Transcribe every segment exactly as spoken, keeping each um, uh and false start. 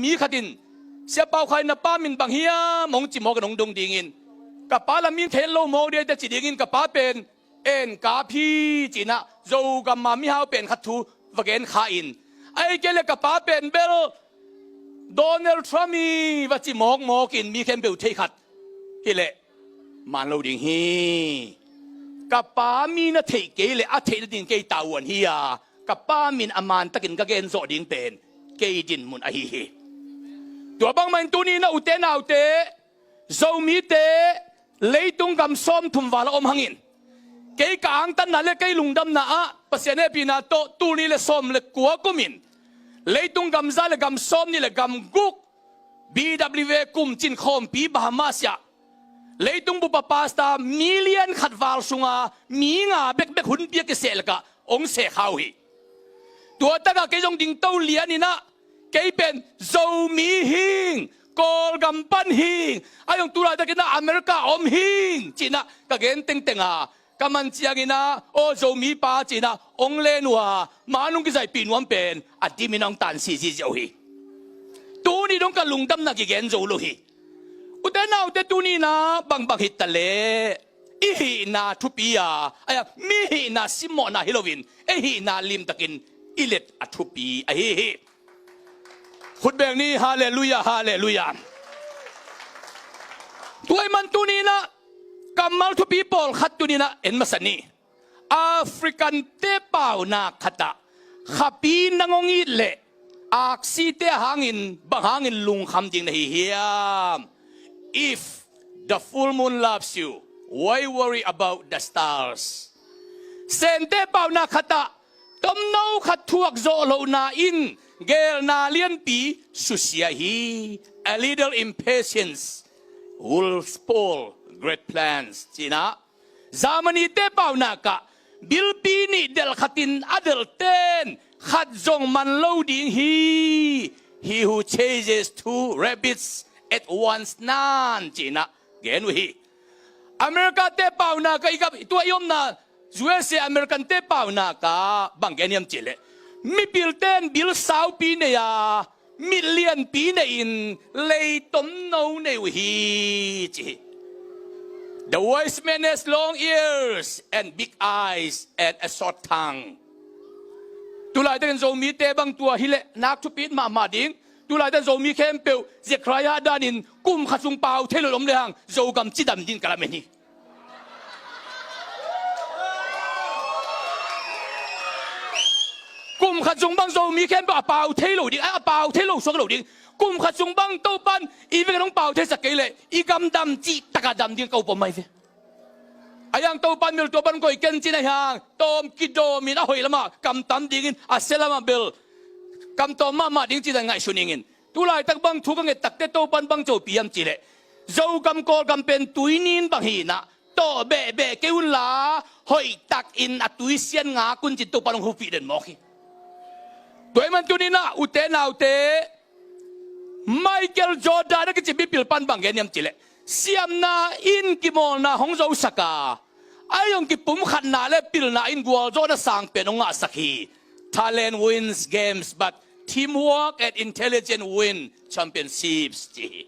Mi khat in, "Sia Pau Khai, na pa min bang hiam?" hong ci mawk in hong dong dingin, "Ka pa lam in khen lo mawk dih," a ci dingin, "Ka pa pen en kap hi," ci-in ah Zogam a mihau pen khat thu va gen kha in, "Ahih kei leh ka pa pen bel Donald Trump hi," va ci mawkmawk in mi khempeuh theih khat hi leh man lo ding hi. Ka pa mi na theih kei leh a theih nading kei tavuan hi a, ka pa min a man takin ka gen zawh ding pen kei dinmun ahi hi. Tua bangmah in tuni-in ah, ute naute, Zomite leitung gam sawmthum val a om hangin, kei ka angtanna le kei lungdamna ah Pasian hehpihna tawh tul nih le sawm le kua kumin leitung gam za le gam sawmnih le gam guk, B W A kum cin khawmpi Bahamas ah leitung bup a pastor million khat val sunga mi nga bekbek hunpi a kiseh lakah hong seh kha uh hi. Tua takah kei zong dingto lian in ah, kei pen Zomi hing, Kawlgam pan hing, a zong tu laitakin ah America om hing ci-in ah ka gen tengteng a, ka man ciangin ah, "Aw Zomi pa," ci-in ah hong len uh a, ma nung kizaihpih nuam pen a dimin ah hong tansi ziahziah uh hi. Tuni dong ka lungdamna kigen zo lo hi. Ute naute, tuni-in ah bangbang hi ta leh i hihna thupi a, a, mi hihna simmawhna hi loin ei hihna limtakin i let a thupi ahi hi. Khut beng ni, halleluiah, halleluiah. Tua ahih man tuni-in ah kammal thupi pawlkhat tuni-in ah en masa ni. African-te pauna khatah, "Khapi nang hong it leh aksite a hangin bang hangin lungkham ding na hi hiam? If the full moon loves you, why worry about the stars?" Sente pauna khatah, "Tomno khat thuak zawh lohna in geelna lianpi susia hi. A little impatience will spoil great plans," ci-in ah Germany-te pauna kah, "Bilpi nih delh khatin a delhten khat zong man lo ding hi. He who chases two rabbits at once nan," ci-in ah gen uh hi. America-te pauna kah, i gam, tua i omna U S A, American-te pauna kah bang gen hiam cih leh, "Mipilten bil saupi nei a, mit lianpi nei-in lei tomno nei uh hi," ci hi. "The wise man has long ears and big eyes and a short tongue." Tu laitakin Zomite bang tua hi leh nak thupi mahmah ding. Tu laitakin Zomi khempeuh Zechariah danin kum khat sung pau thei lo om lehang Zogam cidam ding ka lamen hi. Kum khat sung bang Zomi khempeuh a pau thei lo ding, a, a pau thei lo suak lo ding. Kum khat sung bang Topan i vek in hong pau theisak kei leh i gam dam cih takah dam ding ka up om mai ve. A yang Topan mil tua pan koih ken cin a hiang tawm kidawmin a hoih lamah kamtam dingin a sia lamah bel kamtawm mahmah ding cih dan ngaihsun ingin. Tu laitak bang thu ka nget takte Topan bang copi hiam cih leh, Zogam Kawlgam pen tuinin bang hi-in ah tawh behbeh kei unla, hoihtakin a tuisian ngak un cin Topan hong hupih den mawk hi. Tua ahih man tuni-in ah ute naute, Michael Jordan a kici mipil pan bang gen hiam cih leh, siamna in kimawlna hong zosak a, a hong kipumkhatna le pilna in gualzawhna sang pen hong ngahsak hi. Talent wins games, but teamwork and intelligence win championships, ci hi.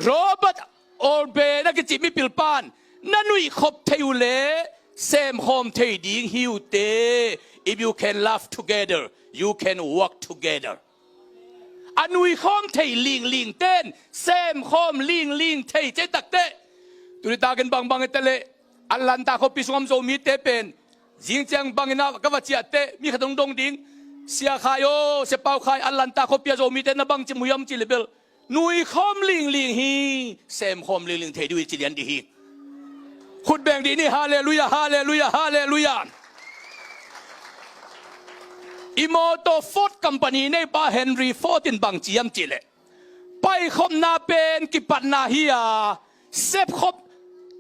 Robert Alban a kici mipil pan, na nuihkhop thei uh leh semkhawm thei ding hi uh teh. If you can laugh together, you can work together. A nuikhawm thei linglingten semkhawm lingling thei ci takte. Tuni takin bangbang hi ta leh, Atlanta khuapi sung a om Zomite pen, zing ciang bangin ah ka va ciah teh mi khat hong dong ding, Sia Khai aw, Sia Pau Khai, Atlanta khuapi a Zomite na bangci mu hiam cih leh bel, nuikhawm lingling hi, semkhawm lingling thei ding uh hi ci lian ding hi. Khut beng dih ni, halleluiah, halleluiah, halleluiah. I mawtaw Ford company neipa Henry Ford in bang ci hiam cih leh, paikhopna pen kipatna hi a, sepkhop,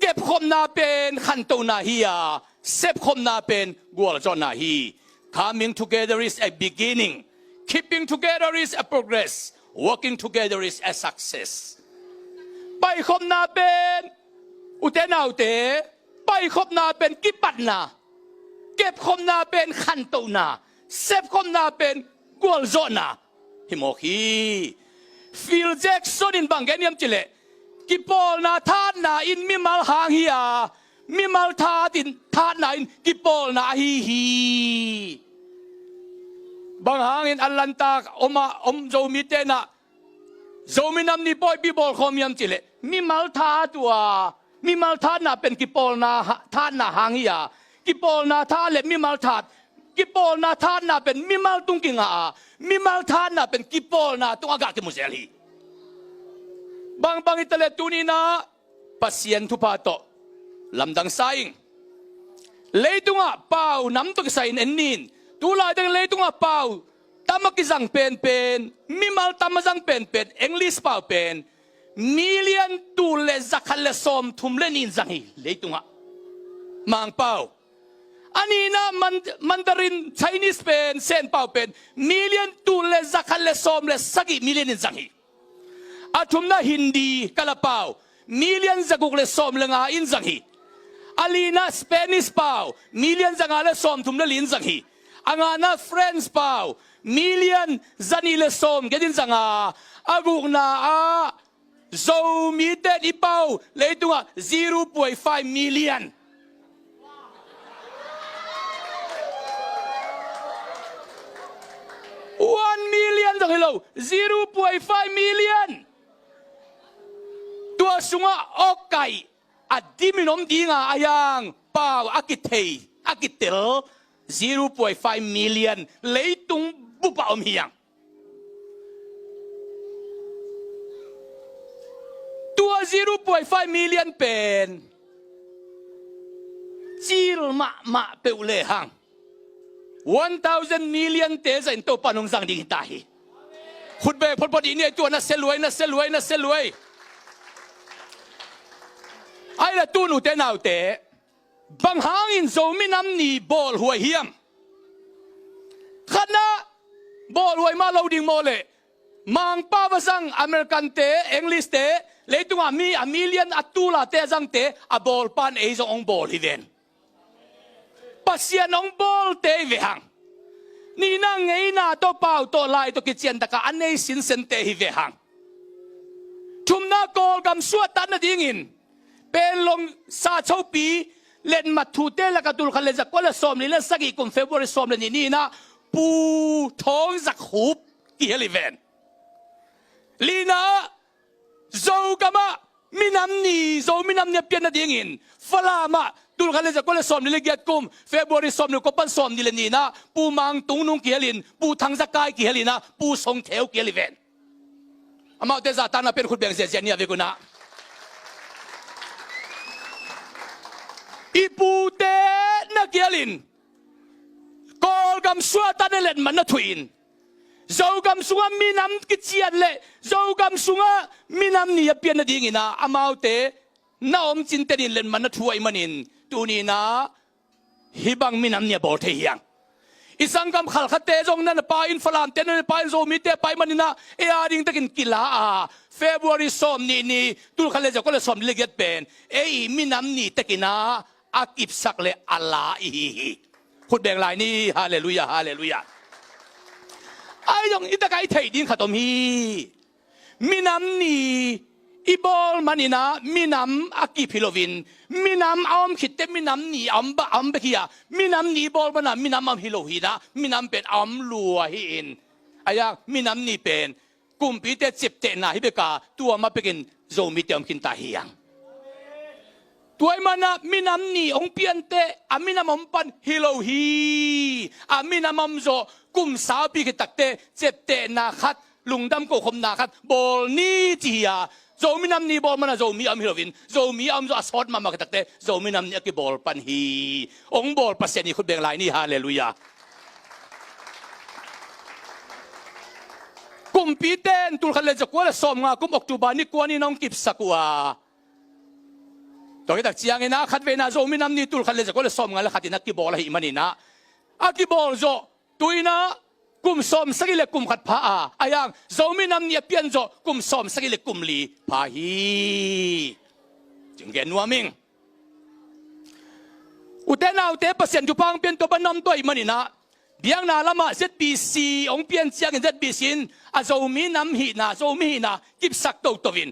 kepkhopna pen khantohna hi a, sepkhopna pen gualzawhna hi. Coming together is a beginning. Keeping together is a progress. Working together is a success. Paikhopna pen, ute naute, paikhopna pen kipatna, kepkhopna pen khantohna, sepkhopna pen gualzawhna. hi mawk hi. Phil Jackson in bang gen hiam cih leh, kipawlna thatna in mimal hang hi a, mimal that in, thatna in kipawlna ahi hi. Bang hangin Atlanta om a om Zomite in ah Zomi Nam Ni pawipi bawl khawm hiam cih leh, mimal that uh a, mimal thatna pen kipawlna ha-, thatna hang hi a, kipawlna that le mimal that, kipawlna thatna pen mimal tung kingah a, mimal thatna pen kipawlna tungah gah kimu zel hi. Bangbang hi ta leh tuni in ah Pasian thupha tawh lamdang sa ing. Leitungah pau nam tawh kisai in en ni in. Tulaitakin leitungah pau tam a kizang penpen, mimal tam a zang penpen, English pau pen million tul le zakhat le sawmthum le nih in zang hi leitungah. Mangpau. A nihna Man-, Mandarin Chinese pen, Sen pau pen million tul le zakhat le sawm le sagih million in zang hi. A thumna Hindi, Kala pau, million zaguk le sawm le nga in zang hi. A lina Spanish pau, million zanga le sawmthum le li in zang hi. A ngana French pau, million zanih le sawmgiat in zang a, a gukna ah Zomite in i pau leitungah zero point five million. One million zong hi lo, zero point five million. Tua sungah awkaih a dimin om dinga a hiang pau a kithei, a kitel zero point five million leitung bup ah om hi hang. Tua zero point five million pen cil mahmah peuh lehang one thousand million te zah in Topa in hong zang ding hi ta hi. Khut beng photphot i nih, tua na sia luai, na sia luai, na sia luai. Ai la tu nute naute, bang hangin Zomi Nam Ni bawlhuai hiam? Khatna, bawlhuai mah lo ding maw leh, Mangpau a zang American te, English te, leitungah mi a million a tula te a zangte a bawlpa in ei zong hong bawl hi ven. Pasian hong bawlte hi ve hang. Nihna ngeina tawh pau tawh lai tawh kiciantak a a nei sinsente hi ve hang. Thumna Kawlgam suahtak nadingin Panglong sa chopi letmat thute lakah tulkhat le zakua le sawmli le sagih kum February sawm le nih ni-in ah Pu Thawng Zak Khup kihel hi ven. Lina Zogam ah minam ni, Zomi Nam Ni a pian nadingin Falam ah tulkhat le zakua le sawmli le giat kum February sawmli kua pan sawmni le nih-in ah Pu Mang Tung Nung kihel in, Pu Thang Za Kai kihel in ah Pu Song Theu kihel hi ven. Amaute zahtakna pen khut beng ziahziah ni a vek un ah. I pute na kihel in Kawlgam suahtakna letmat na thuh in Zogam sungah minam kician le Zogam sungah minam ni a pian nadingin ah amaute na om cinten in letmat na thu ahih manin tuni-in ah hih bang minam ni a bawl thei hi hang. I sanggam Khalkhate zong na na pai in, Falamte na na pai in, Zomite a pai manin ah ei a ding takin kila a, February sawmnih ni tulkhat le zakua le sawmli le giat pen ei minam ni takin ah a kipsak le a la i hi hi. Khut beng lai ni, halleluiah, halleluiah. Ai zong i tak a i theih ding khat om hi. Minam ni i bawl manin ah minam a kip hi loin, minam a om khitteh minam ni a om bek, a om bek hi a, minam ni i bawl manin ah minam a om hi lo hi-in ah, minam pen a om lua hi-in, a hiang minam ni pen kumpite ciaptehna hi bek a, tua mah bekin Zomite om khinta hi hang. Tua ahih manin ah minam ni hong pianteh a minam om pan hi lo hi. A minam om zawh kum saupi khit takteh ciaptehna khat, lungdam kokhopna khat bawl ni ci hi a, Zomi Nam Ni bawl manin ah Zomi a om hi loin, Zomi a om zawh a sawt mahmah khit takteh Zomi Nam Ni a kibawl pan hi. Hong bawl Pasian i khut beng lai ni, halleluiah. Kumpite in tulkhat le zakua le sawmnga kum October ni kua ni-in hong kipsak uh a, tua khit tak ciangin ah khatveina Zomi Nam Ni tulkhat le zakua le sawmnga le khat in a kibawl ahih manin ah, a kibawl zawh tu-in ah kum sawmsagih le kum khat pha a, a hiang Zomi Nam Ni a pian zawh kum sawmsagih le kum li pha hi. Cing gen nuam ing. Ute naute, Pasian thupha hong pian tua bang na om tua ahih manin ah Biakna lamah Z B C hong pian ciangin Z B C in a Zomi nam hihna, Zomi hihna kipsak toto in,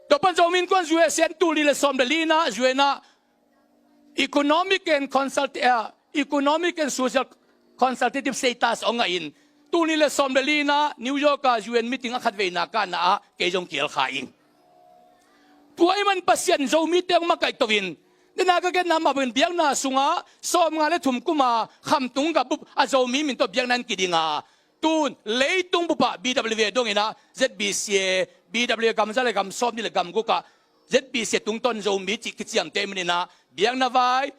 tua pan Zomi Innkuan U S A in tul nih le sawm le li in ah U N ah Economic and Consult-, eh, Economic and Social Consultative Status hong ngah in, tul nih le sawm le li in ah New York ah U N meeting a khatveina kanna ah kei zong kial kha ing. Tua ahih man Pasian Zomite hong makaih to in, dena ka genna mah bangin biakna sungah sawmnga le thum kum a Khamtung gam bup a Zomi min tawh biakna in kiding a, tun leitung bup ah B W A dong in ah Z B C A, B W A gam za le gam sawm nih le gam guk ah Z B C A tungtawn Zomi cih kiciamteh man in ah biakna vai,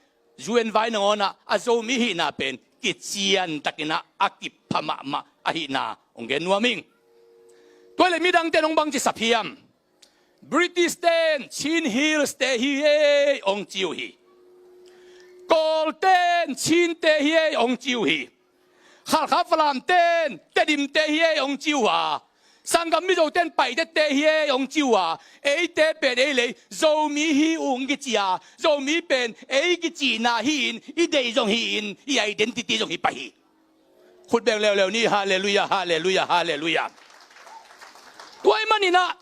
U N vai nangawn ah a Zomi hihna pen kician takin ah a kipha mahmah ahihna hong gen nuam ing. Tua leh midangte in hong bangci sap hiam? British ten Chin Hills te hi ei hong ci uh hi. Kawl ten Chin te hi ei hong ci uh hi. Halkha Falam ten Tedim te hi ei hong ci uh a, sanggam Mizo ten Paite te hi ei hong ci uh a, eite pen ei lei Zomi hi ung kici a, Zomi pen ei kicihna hi-in, i deih zong hi-in, i identity zong hi pah hi. Khut beng leuleu ni, halleluiah, halleluiah, halleluiah. Tua ahih man in ah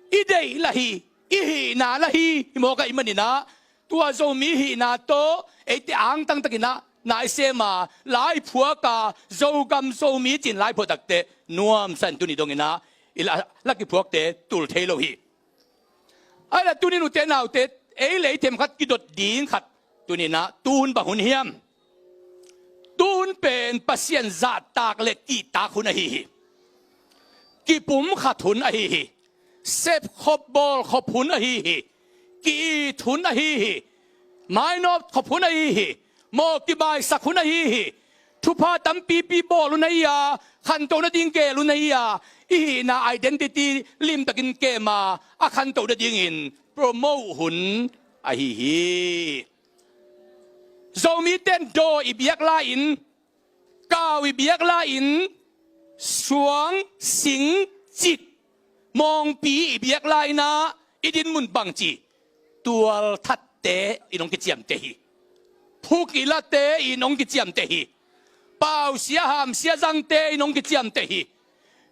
i deih lah hi, i hihna lah hi, hi mawk ahih man in ah tua Zomi hihna tawh eite angtang takin ah na i sem a, la i phuak a, Zogam Zomi ci-in la i phuak takteh nuamsa in tuni dong in ah i la, la kiphuakte tul thei lo hi. Ahi lah tuni nute naute, ei lei themkhat kidot ding khat tuni in ah tu hun bang hun hiam? Tu hun pen Pasian zahtak le kihtak hun ahi hi. Kipumkhat hun ahi hi. Sepkhop bawlkhop hun ahi hi. Ki-it hun ahi hi. Mainawt khop hun ahi hi. Mawh kibaisak hun ahi hi. Thupha tampipi bawl hun ahi a, khanto nading geel hun ahi a, i hihna identity limtakin kem a, a khanto nadingin promote hun ahi hi. Zomite in daw i biak lai-in, kau i biak lai-in, suang, sing, cit, mawngpi i biak lai-in ah i dinmun bangci? Tualthatte in hong kiciamteh hi. Phukilate in hong kiciamteh hi. Pausia hamsia zangte in hong kiciamteh hi.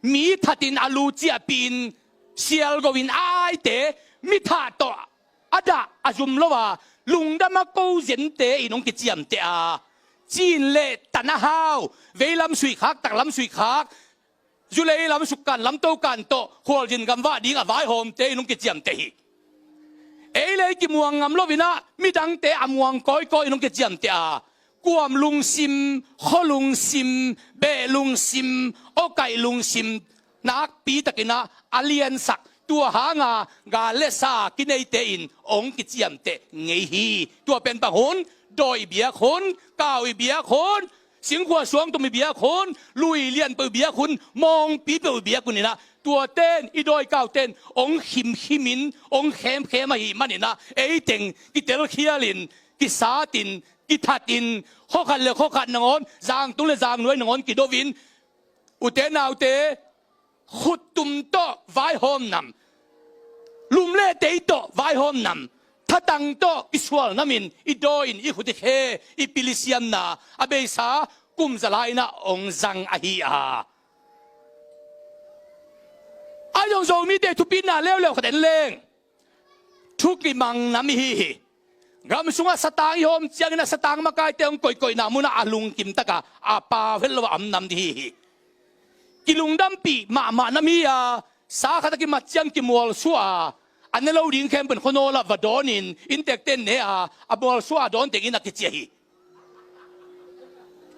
Mi thatin a lu ciahpih-in sialgo-in a aite, mi thah tawh a dah a zum lo a, lungdam a ko zente in hong kiciamteh a, cin le tan a hau, veilam suihkhak, taklam suihkhak, zulei lam sukkan, lamto kan tawh khualzin gamvah ding a vaihawmte in hong kiciamteh hi. Ei lei kimuang ngam lo-in ah midangte a muang kawikawi in hong kiciamteh a, kuam lungsim, khua lungsim, beh lungsim, awkaih lungsim, nakpi takin ah a liansak, tua hanga gal le sa kineite in hong kiciamteh ngei hi. Tua pen bang hun? Dawi biak hun, kau i biak hun, singkhua suangtum i biak hun, lui lianpeuh i biak hun, mawngpi peuh i biak hun in ah, tuaten, i dawi kauten hong khimkhimin, hong khemkhem ahih manin ah, eiteng kitelkhialin, kisatin, kithatin, khuakhat le khuakhat nangawn, zangtung le zangnuai nangawn kido-in, ute naute, khuttum tawh vaihawm nam, lum le tei tawh vaihawm nam, thatang tawh kisual namin, i dawi-in i khut i khe, i pil i siamna a beisa kum za lai-in ah hong zang ahi a. Ahi zong Zomite thupitna leuleu khat en leng, thu kimang nam i hi hi. Gam sungah satang i hawm ciangin ah satang makaite hong koihkoihna munah a lungkim taka a pau het lo a om nam i hi hi. Kilungdampih mahmah nam hi a, sa khat a kimat ciang kimualsuah a, a ne lo ding khempeuh in khuanawl ah va dawnin, inntekte in ne a, a mualsuah a dawn teng inn ah kiciah hi.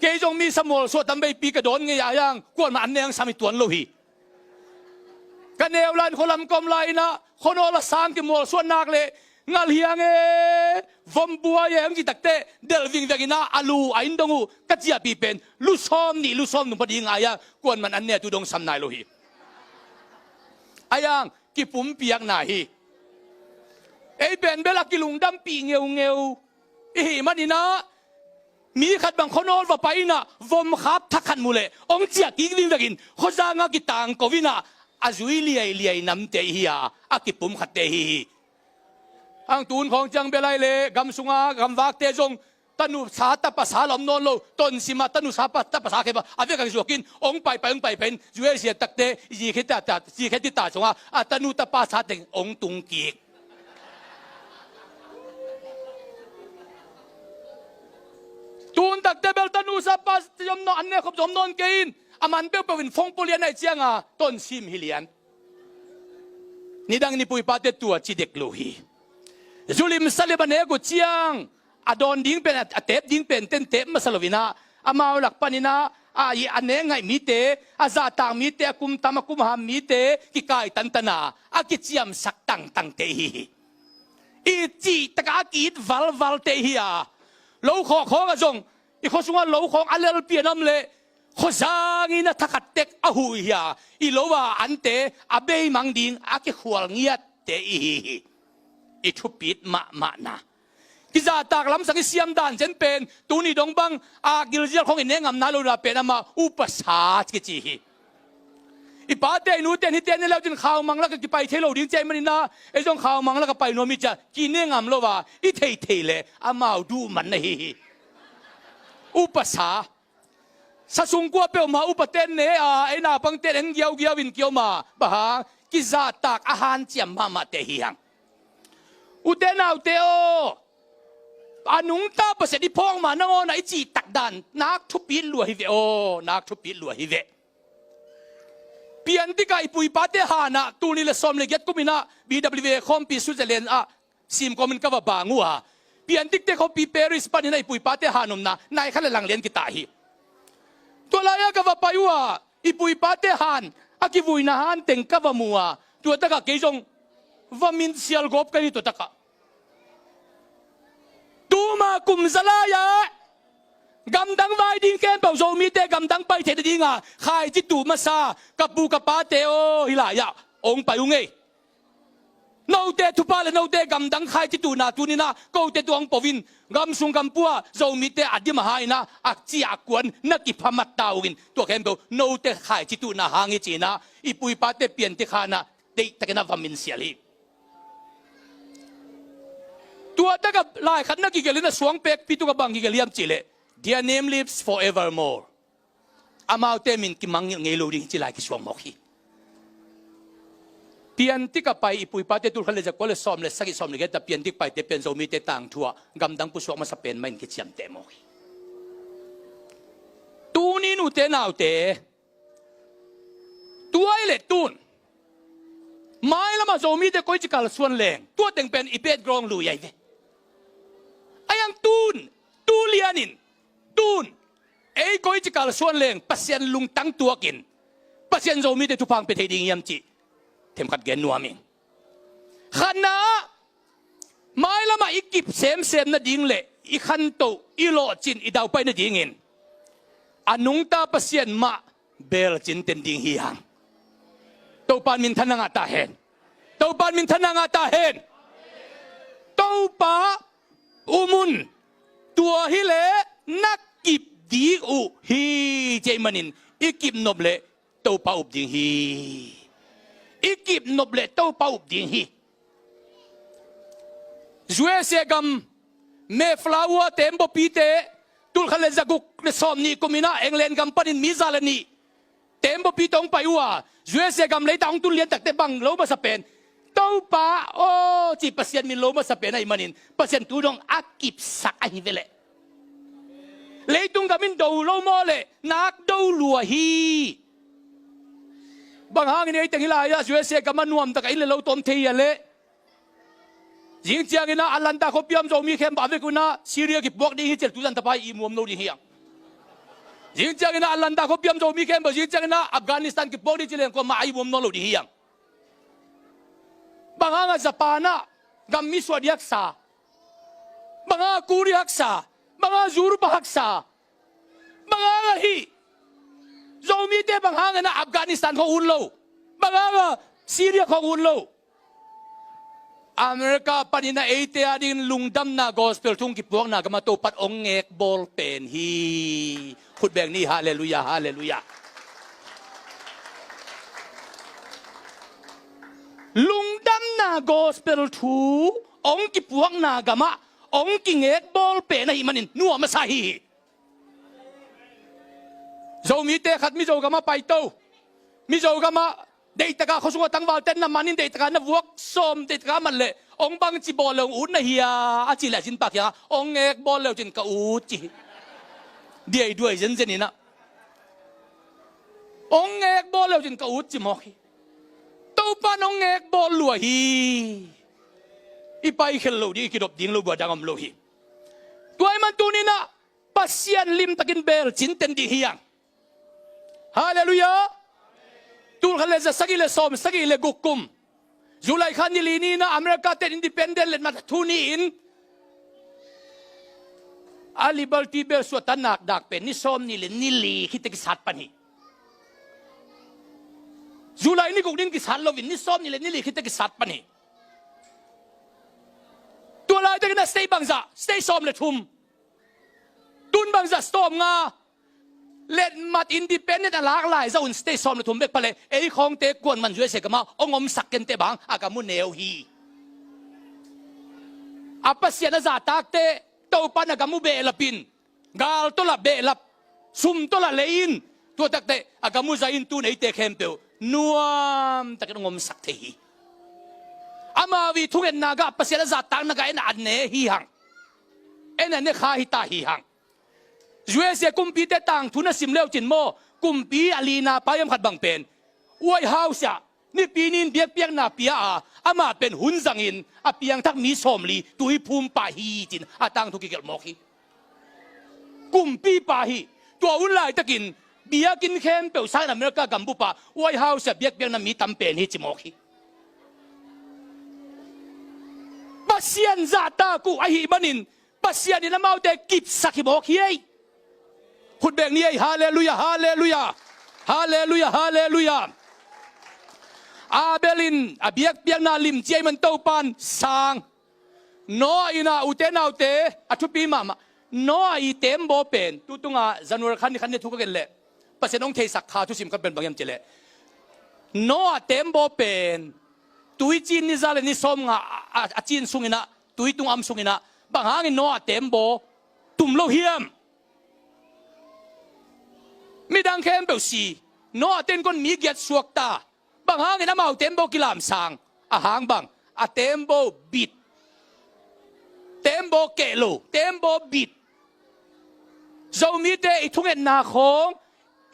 Kei zong misa mualsuah tamveipi ka dawn ngei a, ahi hang kuamah an ne hang sam hi tuan lo hi. Ka neu lai-in khualam ka om lai-in ah khuanawl ah sang kimualsuah nak leh ngalhiang e, vom buai e hong cih takteh delh vingveng in ah a lu a inn dong uh ka ciahpih pen lu sawm nih lu sawm nung pha ding a, ahi hang kuamah in an ne a, tu dong sam nai lo hi. Ahi hang kipumpiakna hi. Ei pen bel a kilungdampih ngeungeu i hih manin ah, mi khat bang khuanawl va pai-in ah vom khap thak khat mu leh hong ciah kik vingveng in khuazang ah kitangko-in ah a zui liailiai namte i hi a, a kipumkhatte i hi hi. Hang tun khawng ciang bel ahih leh gam sunga gamvakte zong tanu sa tapa sa la om nawn lo, Tonzang ah tanu sa pa, tapa sa khe ba, a vek a kizuak in, hong paipai, hong paipai in, U S A takte, zikhe ta, ta, zikhe ti ta zong a, a tanu tapa sa teng hong tung kik. Tun takte bel tanu sa pa zom nawn, an ne khop zom nawn kei in, a man peuhpeuh in phone pua lian ahih ciang a, Tonzang hi lian. Nidang in i pu i pate tua ci dek lo hi. Zu lim sa lim a nek uh ciang, a dawn ding pen, a, a tep ding pen ten tep masa lo in ah, amau lak panin ah, a, i, a nek ngaih mite, a zahtak mite, a kum tam, a kum ham mite, kikai tantan a, a kiciamsak tangtangte ihi hi. I cih tak a a ki-it valvalte ihi a, lo khawkhawng ah zong, i khua sungah lo khawng a lelpi a na om leh, khuazang in a thakhat tek a huh ihi a, i lo a ante a beimang ding a kikhual ngiatte ihi hi. I thupit mahmahna. Kizahtak lamsang i siam dan zen pen, tuni dong bang a gilzial khawng i ne ngam nai lo na pen amah upasa kici hi. I pate, i nute in hihte ne le uh cin khaumang lak a kipai thei lo ding ci ahih manin ah, ei zong khaumang lak a pai nuam hi ci a, ki ne ngam lo a, i theithei leh amau duh man na hi hi. Upasa. Sa sung kua peuhmah upaten ne a, ei naupangten en giaugiau in ki-om a, bang hang, kizahtak a hanciam mahmahte hi hang. Ute naute aw, a nungta Pasian i phawk mah nangawn ah i cih tak dan, nak thupit lua hi ve aw, nak thupit lua hi ve. Piantik ah i pu i pate han ah, tul nih le sawm le giat kum in ah, B W A khawmpi Switzerland ah, sim kawmin ka va bang uh a, piantikte khawmpi Paris panin ah i pu i pate han omna, nai khat le lang lian kitah hi. Tua lai-ah ka va pai uh a, i pu i pate han, a kivuina han teng ka va mu a, tua takah kei zong va minsial gawp ka hi tua takah. Tuma kum za lai-ah, gamdang vai ding khempeuh Zomite gamdang pai theih nading a, khaici tuh masa, ka pu ka pate aw, hih lai-ah, hong pai uh ngei. Note thupha le note gamdang khaici tuhna tuni-in ah, kote tua hong po in, gam sung gam pua, Zomite a dim a ha in ah, a ci a kuan, na kipha mat ta ung in, tua khempeuh, note khaici tuhna hang hi ci-in ah, i pu i pate piantik han ah, deihtakin ah va minsial hi. Tua takah lai khat na kigelh in ah suang pekpi tungah bang kigelh hiam cih leh, "Their name lives forevermore." Amaute min kimangngilh ngei lo ding hi ci lai kisuang mawk hi. Piantik a pai i pu i pate tul khat le za kua le sawm le sagih sawm le giat a piantik paite pen Zomite tangthu ah gamdang pusuak masa pen mah in kiciamteh mawk hi. Tuni-in ute naute, tua ahih leh tun, mailam ah Zomite koici kalsuan leng, tua teng pen i background lui ahi ve. Ahi hang tun, tu lianin, tun, ei koici kalsuan leng, Pasian lungtang tuakin, Pasian Zomite thupha hong pia thei ding hiam cih themkhat gen nuam ing. Khatna, mailam ah i kip semsem nading le i khanto, i lawhcin, i daupai nadingin a nungta Pasian mah belcin ten ding hi hang. Topa'n minthanna ngah ta hen. Topa'n minthanna ngah ta hen. Topa um un. Tua hi leh na kip ding uh hi. Ci ahih manin i kip nop leh Topa up ding hi. I kip nop leh Topa up ding hi. U S A gam Mayflower teembaw pite, tul khat le za guk le sawm nih kum in ah England gam panin mi za le nih teembaw pite hong pai uh a, U S A gam leitang hong tun lian takte bang lo masa pen, Topa aw, ci Pasian min lo masa pen ahih manin, Pasian tu dong a kipsak ahi ve leh. Leitung gam in do lo maw leh, nak do lua hi. Bang hangin ei teng hih lai-ah U S A gam ah nuam tak a inn le lo tawm thei hi a leh? Zing ciangin ah Atlanta khuapi ah om Zomi khempeuh a vek un ah Syria kipuak ding hi ci leh tu zan tapa i ihmu om lo ding hi hang. Zing ciangin ah Atlanta khuapi ah om Zomi khempeuh, zing ciangin ah Afghanistan kipuak ding ci leh kuamah a ihmu om nawn lo ding hi hang. Bang hang a Japan ah gam i suah ding haksa? Bang hang a Korea haksa? Bang hang a Europe haksa? Bang hang a hih Zomite bang hangin ah Afghanistan khawng ut lo? Bang hang a Syria khawng ut lo? America panin ah eite adingin lungdamna gospel thu hong kipuakna gam ah Topa'n hong ngekbawl pen hi. Khut beng ni, halleluiah, halleluiah. Lungdamna gospel thu hong kipuakna gam ah hong kingekbawl pen ahih manin nuam a sa hi hi. Zomite khat Mizo gamah paito, Mizo gamah deihtaka khuasungah tangvalte na man in, deihtaka na vuak sawm, deihtaka man leh hong bangci bawl leh hong ut na hia a cih leh a zinpa kiangah hong ngekbawl leucin ka ut ci hi. Diaiduai zenzen inah hong ngekbawl leucin ka ut ci mawk hi. Topan hong ngekbawl lua hi. I paikhel lo ding, i kidop ding lo, buadang om lo hi. Tua ahih man tuninah Pasian limtakin belcin ten ding hi hang. Halleluiah. Tulkhat le za sagih le sawm sagih le guk kum, July kha ni li ni-inah America ten independent letmat thu ni-in a Liberty Bell suahtakna dak pen ni sawm nih le ni li khit teh kisat pan hi. July ni guk ni-in kisat loin ni sawm nih le ni li khit teh kisat pan hi. Tua laitakin a state bangzah, state sawm le thum, tun bangzah, sawm nga, letmat independent a lak lai zah un state sawm le thum bek pha leh ei khawngte kuaman U S A gamah hong omsak kenteh bang a gam uh neu hi. A Pasian a zahtakte Topan a gam uh behlap in, gal tawh lah behlap, sum tawh lah lei in, tua takteh a gam uh zai in tun eite khempeuh nuamtakin hong omsak thei hi. Amau i thungetna gah, Pasian a zahtakna gah en a ne hi hang. En a ne kha hi ta hi hang. U S A kumpite tangthu na sim leucin maw, kumpi a lina pa hiam khat bang pen White House ah nipi ni-in biakpiakna pia a, amah pen hun zangin a piangthak mi sawmli tuiphum pah hi ci-in a tangthu kigelh mawk hi. Kumpipa hi. Tua hun laitakin biakinn khempeuh sangin America gambup ah White House ah biakpiakna mi tam pen hi ci mawk hi. Pasian zahtak uh ahih manin Pasian in amaute kipsak hi mawk hi ei. Khut beng ni ei. Halleluiah, halleluiah. Halleluiah, halleluiah. Abel in a biakpiakna limci ahih man Topan sang. Noah in ah, ute naute, a thupi mahmah. Noah i teembaw pen, tu tungah January kha ni khat ni thu ka gen leh Pasian hong theisak kha thusim khat pen bang hiam cih leh, Noah teembaw pen tuicin ni za le ni sawmnga a, a, a cin sungin ah, tui tung a om sungin ah, bang hangin Noah teembaw tum lo hiam? Midang khempeuh si. Noah tenkon mi giat suakta. Bang hangin amau teembaw kilamsang? A hang bang? A teembaw bit. Teembaw keh lo, teembaw bit. Zomite i thungetna khawng,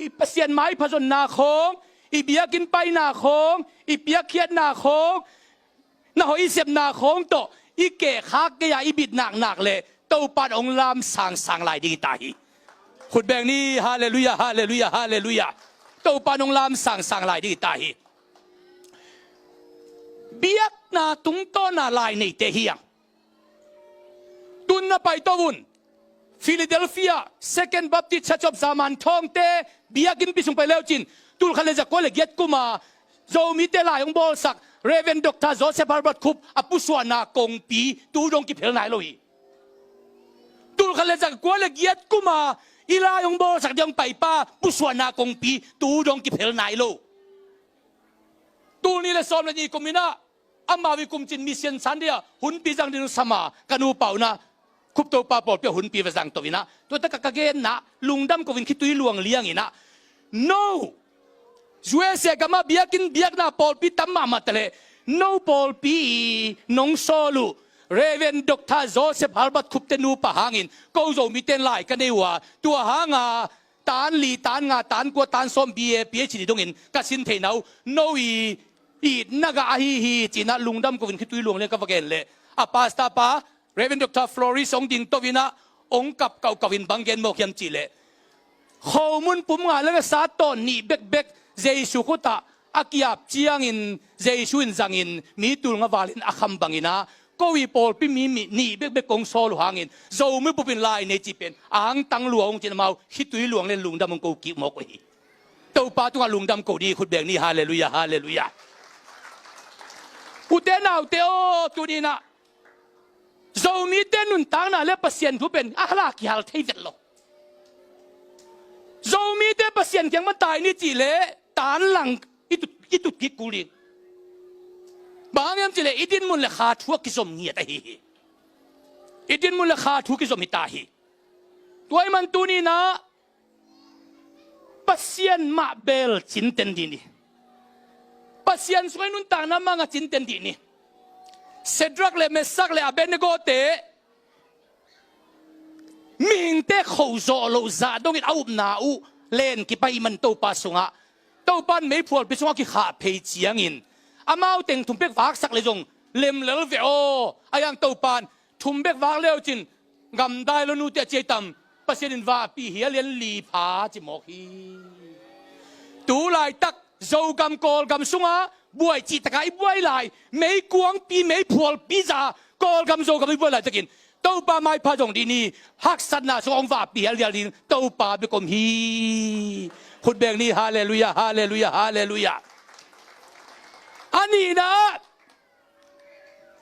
i Pasian mai phazonna khawng, i biakinn paina khawng, i piakkhiatna khawng, na hoih i sepna khawng tawh i keh khak kei a i bit naknak leh Topan hong lam sangsang lai ding hi ta hi. Khut beng ni. Halleluiah, halleluiah, halleluiah. Topan hong lam sangsang lai ding hi ta hi. Biakna tungtawna lai neite hi hang. Tun na paito un. Philadelphia Second Baptist Church of Zaman Thawngte biakinnpi sung pai leucin, tulkhat le zakua le giat kuma Zomite lai hong bawlsak Reverend Doctor Joseph Halbert Khup a pusuahna kongpi tu dong kiphel nai lo hi. Tulkhat le zakua le giat kuma i lai hong bawlsak ding hong paipa pusuahna kongpi tu dong kiphel nai lo. Tul nih le sawm le nih kum in ah, amau i kumcin mission Sunday ah hunpi zang ding sama ka nupa un ah, Khup Topa pawlpi ah hunpi va zang to in ah, tua tak a ka genna lungdam ko in khitui luang liang in ah, no, U S A gam ah biakinn biakna pawlpi tam mahmah ta leh, no pawlpi i nong sawl uh Reverend Doctor Joseph Halbert Khupte nupa hangin ko Zomite in lai ka nei uh a, tua hang a tan li, tan nga, tan kua, tan sawm, B A, P H D dongin ka sin theihna uh no i itna gah ahi hi ci-in ah lungdam ko in khitui luang liang ka va gen leh, a pastor pa Reverend Doctor Floris hong ding to in ah hong kap kauhkauh in bang gen mawk hiam cih leh, khomun pum nga le nga sat tawn nih bekbek Jesu khut ah a kiap ciangin Jesu in zangin mi tul nga valin a kham bangin ah, ko i pawlpi mi, mi nih bekbek kong sawl uh hangin Zomi bup in lai nei cih pen a hang tang lua ung ci-in amau khitui luang liang lungdam hong ko kik mawk uh hi. Topa tungah lungdam ko ding hi. Khut beng ni. Halleluiah, halleluiah. Ute naute aw, tuni in ah Zomite nuntakna le Pasian thu pen a hal a kihal thei vet lo. Zomite Pasian kiang mah tai ni cih leh tan lang i tut, i tut kik kul ding. Bang hang hiam cih leh i dinmun le kha thu a kizom ngiat ahi hi. I dinmun le kha thu kizom hi ta hi. Tua ahih man tuni-in ah Pasian mah bel cinten dih ni. Pasian sungah i nuntakna mah ah cinten dih ni. Shadrach le Meshach le Abednego-te mihingte khoh zawh loh zah dongin a upna uh len kipai ahih man Topa sungah, Topa in meiphualpi sungah kikhah phei ciangin amau teng thum bek vaksak leh zong lem lel ve aw. Ahi hang Topa in thum bek vak le uh cin gamdai lo, nute a ci hi tam, Pasian in vahpih hial lian li pha ci mawk hi. Tu laitak Zogam Kawlgam sungah buai cih takah i buai lai, meikuangpi meiphualpi zah Kawlgam Zogam i buai laitakin Topa maipha zong dih ni. Haksatna sungah hong vahpih hial lian ding Topa bek om hi. Khut beng ni. Halleluiah, halleluiah, halleluiah. A nihna,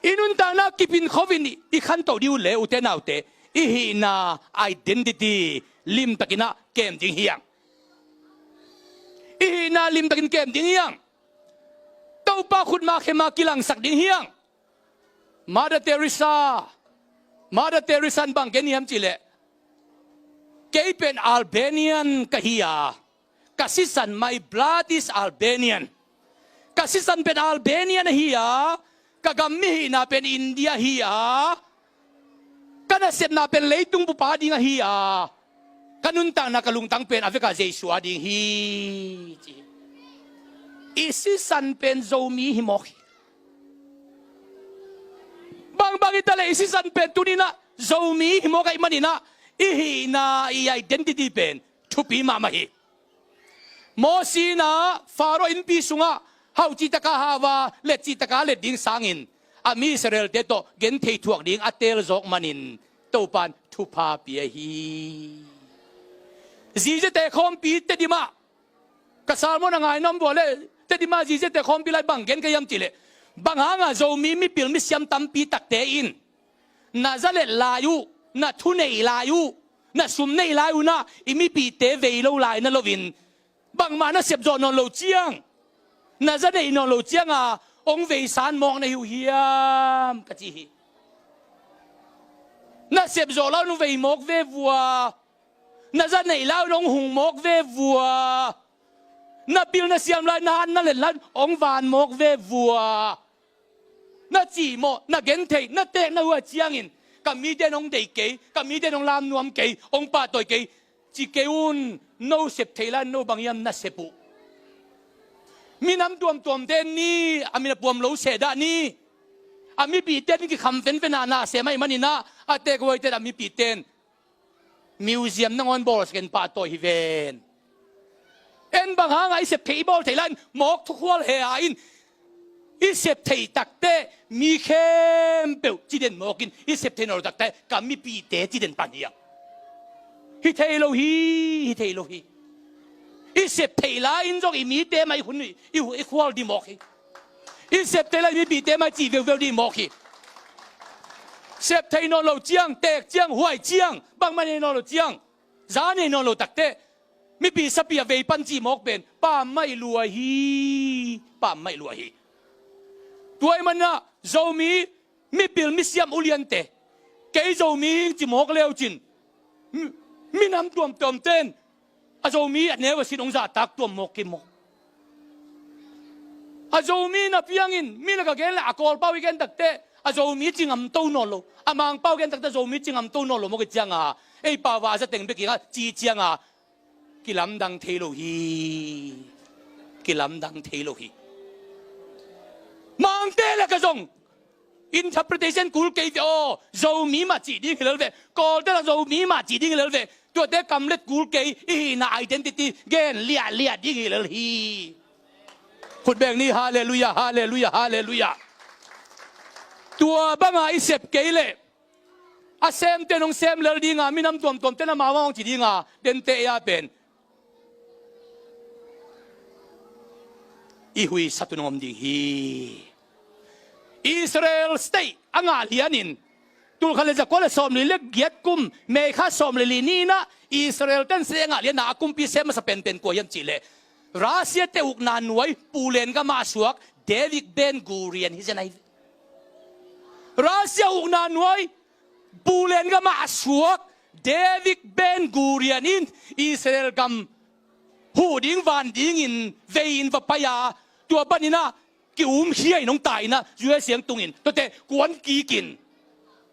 i nuntakna kipin khovin i khantoh dih uh leh, ute naute, i hihna identity limtakin ah kem ding hi hang. I hihna limtakin kem ding hi hang. Topa khutma khema kilangsak ding hi hang. Mother Teresa, Mother Teresa in bang gen hiam cih leh, kei pen Albanian ka hi a, ka sisan, my blood is Albanian. Ka sisan pen Albanian ahi a, ka gam mihihna pen India hi a, ka nasepna pen leitung bup a ding ahi a, ka nuntakna, ka lungtang pen a vekin Jesu a ding hi, ci hi. I sisan pen Zomi hi mawk hi. Bangbang hi ta leh i sisan pen tuni-in ah Zomi hi mawk ahih manin ah i hihna, i identity pen thupi mahmah hi. Moses in ah Pharaoh innpi sungah hauh cih takah hau a, let cih takah let ding sangin a mi Israel-te tawh genthei thuak ding a teel zawk manin Topa in thupha pia hi. Ziziate khawmpi Tedim ah, ka sermon a ngai nuam vua leh Tedim ah Ziziate khawmpi lai bang gen ka hiam cih leh, bang hangah Zomi mipil misiam tampi takte in na za let lai uh, na thu neih lai uh, na sum neih lai un ah i mipihte vei lo lai na loin, bangmah na sep zawh nawn loh ciang, na za neih nawn loh ciang a hong vei san mawk na hi uh hiam, ka ci hi. Na sep zawh lai un hong vei mawk ve vua, na za neih lai un hong hung mawk ve vua, na pil na siam lai, na hat na let lai un hong van mawk ve vua, na cihmawh, na gentheih, na teek na hua ciangin, ka mite in hong deih kei, ka mite in hong lam nuam kei, hong pahtawi kei, ci kei un. No sep theih lai un no bang hiam na sep uh? Minam tuamtuamte ni, a min a puam lo seh dah ni. A mipihte ni kikham fenfen a na sem ahih manin ah, a teekhuaite in, a mipihte in museum nangawn bawlsak in pahtawi hi ven. En bang hangah i sep theih i bawl theih lai in mawk thukhual he a in, i sep theih takte mi khempeuh ci den mawk in, i sep theih nawn lo takte ka mipihte ci den pan hi hang. Hi thei lo hi, hi thei lo hi. I sep theih lai in zong i mite mah i hun i, i, i khual dih mawk hi. I sep theih lai mipihte mah i cih veuveu dih mawk hi. Sep theih nawn lo ciang, teek ciang, huai ciang, bangmah nei nawn lo ciang, za nei nawn lo takte mipi sapi a vei pan cih mawk pen pammaih lua hi, pammaih lua hi. Tua ahih manin ah Zomi mipil misiam uliante, kei Zomi hi ing ci mawk le uh cin, mi, minam tuamtuamte in a Zomi a neu a sin hong zahtak tuam mawk kei maw? A Zomi na piangin, mi lak a gen le a Kawlpau i gen takte a Zomi ci ngamto nawn lo, a Mangpau gen takte a Zomi ci ngamto nawn lo mawk i cianga, ei pau a a za teng bek i ngah ci cianga, kilamdang thei lo hi. Kilamdang thei lo hi. Mangte lak a zong interpretation kul kei ve aw. Zomi mah cih ding hi lel ve. Kawlte lak Zomi mah cih ding hi lel ve. Tuate kamlet kul kei, i hihna identity gen liahliah ding hi lel hi. Khut beng ni. Halleluiah, halleluiah, halleluiah. Tua banga i sep kei leh a semte in hong sem lel dinga, minam tuamtuamte in amau hong ci dinga, dente ei a pen i huisat un hong om ding hi. Israel state a ngah lianin, tulkhat le zakua le sawmli le giat kum May kha sawm le li ni-in ah Israel ten state a ngah lianin a kumpi sem masa penpen kua hiam cih leh Russia te ukna nuai pulen gam a suak David Ben Gurion hi zen ahi. Russia ukna nuai Bulen gamah a suak David Ben Gurion in Israel gam huh ding van dingin vei-in va pai a, tua panin ah ki-umkhia in hong tai in ah, U S A siangtungin tuate kuan kikin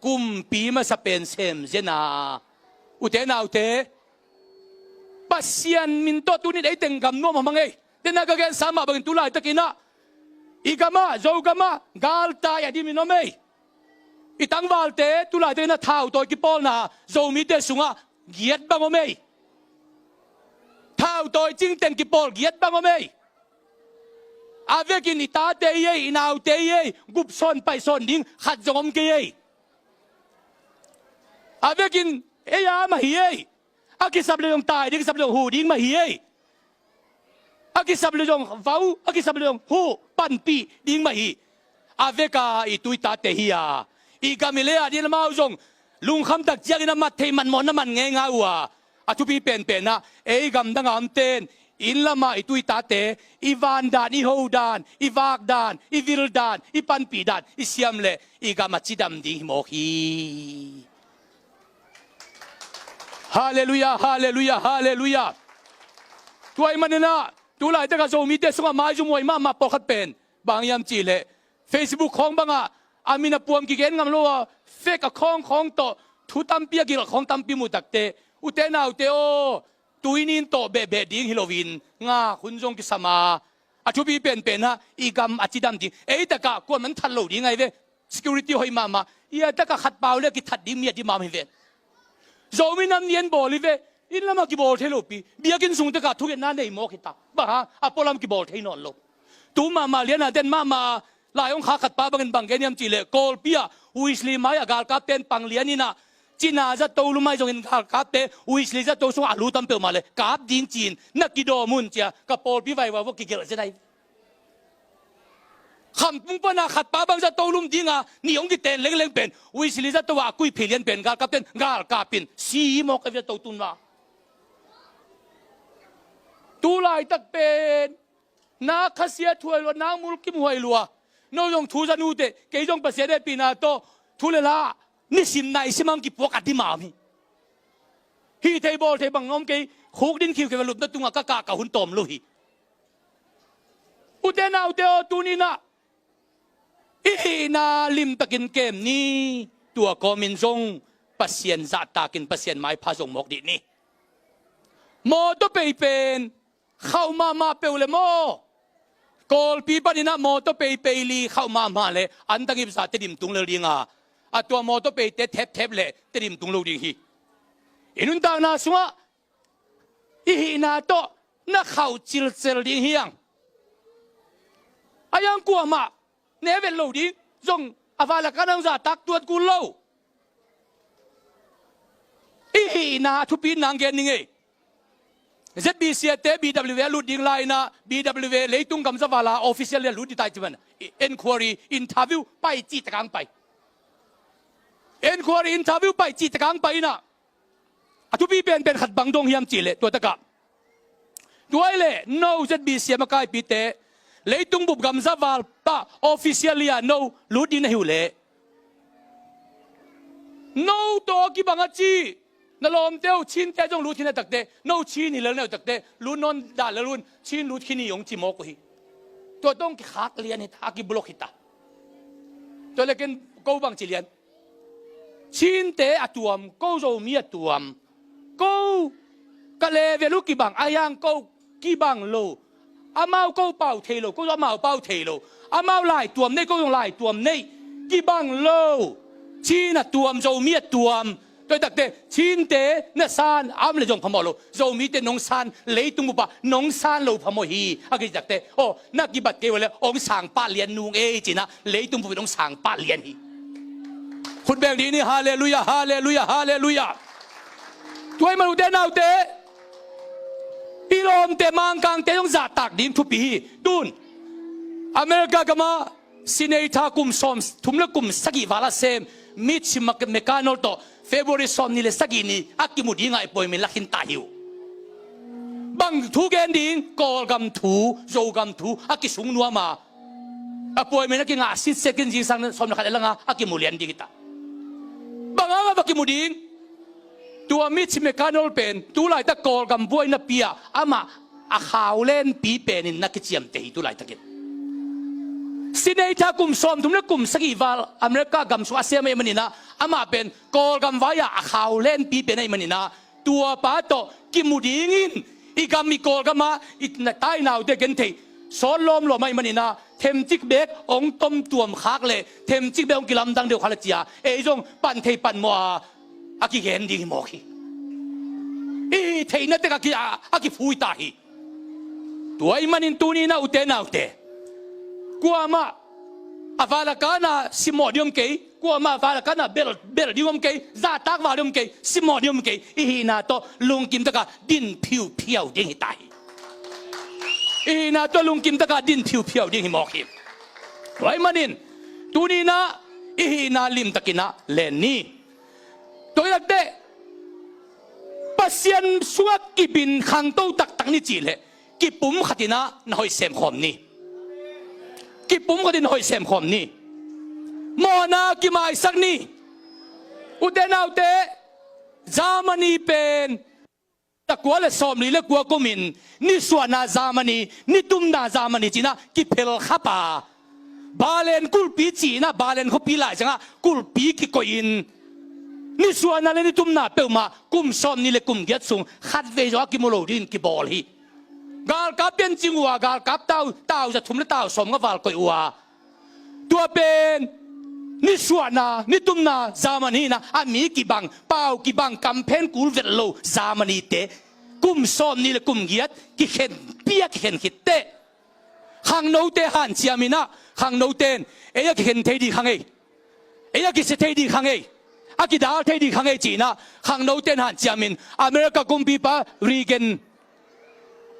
kumpi masa pen sem zen a, ute naute, Pasian min tawh tuni-in ei teng gam nuam hamham ei. Dena ka gensa mah bangin tu laitakin ah i gamah, Zogamah galtai a dimin om ei. I tangvalte tu laitakin ah thautawi kipawlna Zomite sungah giat bang om ei. Thautawi cingteng kipawl giat bang om ei. A vekin i tate hi ei, i naute hi ei, gupsawn paihsawn ding khat zong om kei ei. A vekin ei a mah hi ei. A kisap le zong tai ding, kisap le zong huh ding mah hi ei. A kisap le zong vau, a kisap le zong huh, panpih ding mah hi. A veka i tu i tate hi a, i gam i lei a ding amau zong lungkham tak ciangin a mat theih, mat mawhna man ngeingai uh a, a thupi penpen ah ei gamdang a omten inn lamah i tu i tate i van dan, i ho dan, i vak dan, i vil dan, i panpih dan i siam leh i gam a cidam ding hi mawk hi. Halleluiah, halleluiah, halleluiah. Tua ahih manin ah tu laitak a Zomite sungah maizum huai mahmah pawlkhat pen bang hiam cih leh Facebook khawng bangah a min a puam kigen ngam lo a, fake account khawng tawh thu tampi a gilh khawng tampi muh takteh, ute naute aw, tui nin tawh behbeh ding hi loin ngak hun zong kisam a, a thupi penpen ah i gam a cidam ding. Ei takah kuaman that lo ding ahi ve. Security hoih mahmah. I a takah khat pau le kithat ding mi a dimam hi ve. Zomi nam ni en bawl hi ve. Inn lamah kibawl thei lopi, biakinn sung takah thungetna nei mawk hi ta. Bang hang? A pualam kibawl thei nawn lo. Tu mahmah lian a den mahmah a, lai hong khak khat pa bangin bang gen hiam cih leh Kawlpi ah Wesley mai-ah galkapten pang lian in ah, Cina zato lum ahi zongin galkapte Wesley zato sungah a lu tam peuhmah leh kap ding ci-in na kidawm un ci-a ka pawlpi vaivai vua kigelh zen ahi. Khamtung pana khat pa bang zato lum dinga nih hong kiten lengleng pen Wesley zato ah a kuih phei lian pen galkapten galkap in si mawk ahi zato tun va. Tu laitak pen nak khasia thuai lua, nak mulkim huai lua. No zong thu za nuteh, kei zong Pasian hehpihna tawh thu le la nisim naisim hong kipuak a dimam hi. Hih thei bawl thei bang om kei, khuk din khiukheu a lupna tungah ka kah ka hun tawm lo hi. Ute naute aw, tuni-in ah i hihna limtakin kem ni. Tua kawmin zong Pasian zahtakin Pasian maipha zong mawk dih ni. Mawtaw pei pen khauh mahmah peuh le maw? Kawlpi panin ah mawtaw peipei li khauh mahmah le antang ipsa Tedim tung lel dinga, a tua mawtaw peite thepthep le Tedim tung lo ding hi. I nuntakna sungah i hihna tawh na khauh cilcel ding hi hang. A yang kuamah ne vet lo ding, zong a va lak a nang zahtak tuat kul lo. I hihna a thupi nang gen ning ei. Z B C a te B W A a lut ding lai-in ah B W A leitung gamzavala official a lut ding tai ci man. Inquiry, interview pai cih takang pai. Inquiry, interview pai cih takang pai in ah, a thupi penpen khat bang dong hiam cih leh tua takah, tua ih leh no Z B C a makaipite leitung bup gamzaval pah officially a no lut ding na hi uh leh, no tawh a kibang a ci na lawmte uh Chinte zong lut hi na takte, no Chin hi lel na uh takte, lut nawn dah lel un, Chin lut khin hi hong ci mawk uh hi. Tua tawh hong kikhak lian hi ta, a kiblok hi ta. Tua leh ken ko bang ci lian? Chinte a tuam, ko Zomi a tuam. Ko ka level uh kibang, a hiang ko kibang lo. Amau ko pau thei lo, ko amau pau thei lo. Amau laituam nei, ko zong laituam nei. Kibang lo. Chin a tuam, Zomi a tuam. Tua ih takte Chinte na san a om leh zong phamawh lo. Zomite nong san, leitung bup ah nong san lo phamawh hi. A kici takte, aw, na kibat kei uh leh hong sang pah lian nung ei ci-in ah leitung bup in hong sang pah lian hi. Khut beng dih ni. Halleluiah, halleluiah, halleluiah. Tua ih man ute naute, i lawmte Mangkangte zong zahtak ding thupi hi. Tun America gamah Senator kum sawm thum le kum sagih val a sem Mitch McConnell tawh February sawm nih le sagih ni a kimu dingah i appointment la khin ta hi uh. Bang thu gen ding? Kawlgam thu, Zogam thu a kisung nuam a, appointment a kingah sitset khin zingsang sawm le khat le nga a kimu lian ding hi ta. Bang hang a kimu ding. Tua Mitch McConnell pen tu laitak Kawlgam buaina pi-ah amah a khau lenpi penin na kiciamteh hi tu laitakin. Senator kum sawmthum le kum sagih val America gam sung a sem ahih maninah amah pen Kawlgam vai-ah a khau lenpi pen ahih maninah tua pa tawh kimu dingin i gam i Kawlgam ah i na-, tainaute gentheih sawt lawmlawm ahih maninah themcik beek hong tomtuam khak le themcik beek hong kilamdang deuh kha le cia ei zong pan thei pan mawh a a kigen ding hi mawk hi. I theihna tek a ki-, a, a kiphui ta hi. Tua ahih manin tuni-in ah ute naute, kuamah a val a kana simawh ding om kei, kuamah a val a kana belh, belh ding om kei, zahtak val ding om kei, simawh ding om kei. I hihna tawh lungkim taka din phiuphiau ding hi ta hi. I hihna tawh lungkim taka din phiuphiau ding hi mawk hi. Tua ahih manin tuni-in ah i hihna limtakin ah len ni. Tua hi lak teh Pasian sungah kibin khangto taktak ni cih leh kipumkhat in ah na hoih semkhawm ni. Kipumkhat in na hoih semkhawm ni. Mawhna kimaisak ni. Ute naute, Germany pen zakua le sawmli le kua kumin nisuahna Germany, nitumna Germany ci-in ah kiphelkhap a, Berlin kulhpi ci-in ah Berlin khuapi laizangah kulhpi kikoihin nisuahna le nitumna peuhmah kum sawmnih le kum giat sung khatvei zong a kimu lo dingin kibawl hi. Galkap piancing uh a, galkap tau, tau za thum le tau sawmnga val koih uh a, tua pen nisuahna, nitumna Germany in ah a mi kibang, pau kibang, kamphen kul vet lo Germany-te kum sawmnih le kum giat kikhen piak kikhen khit teh khangnote hanciam in ah, khangnote in ei a kikhen thei ding kha ngei, ei a kisia thei ding kha ngei, a kidal thei ding kha ngei ci-in ah khangnote in hanciamin America kumpipa Reagan,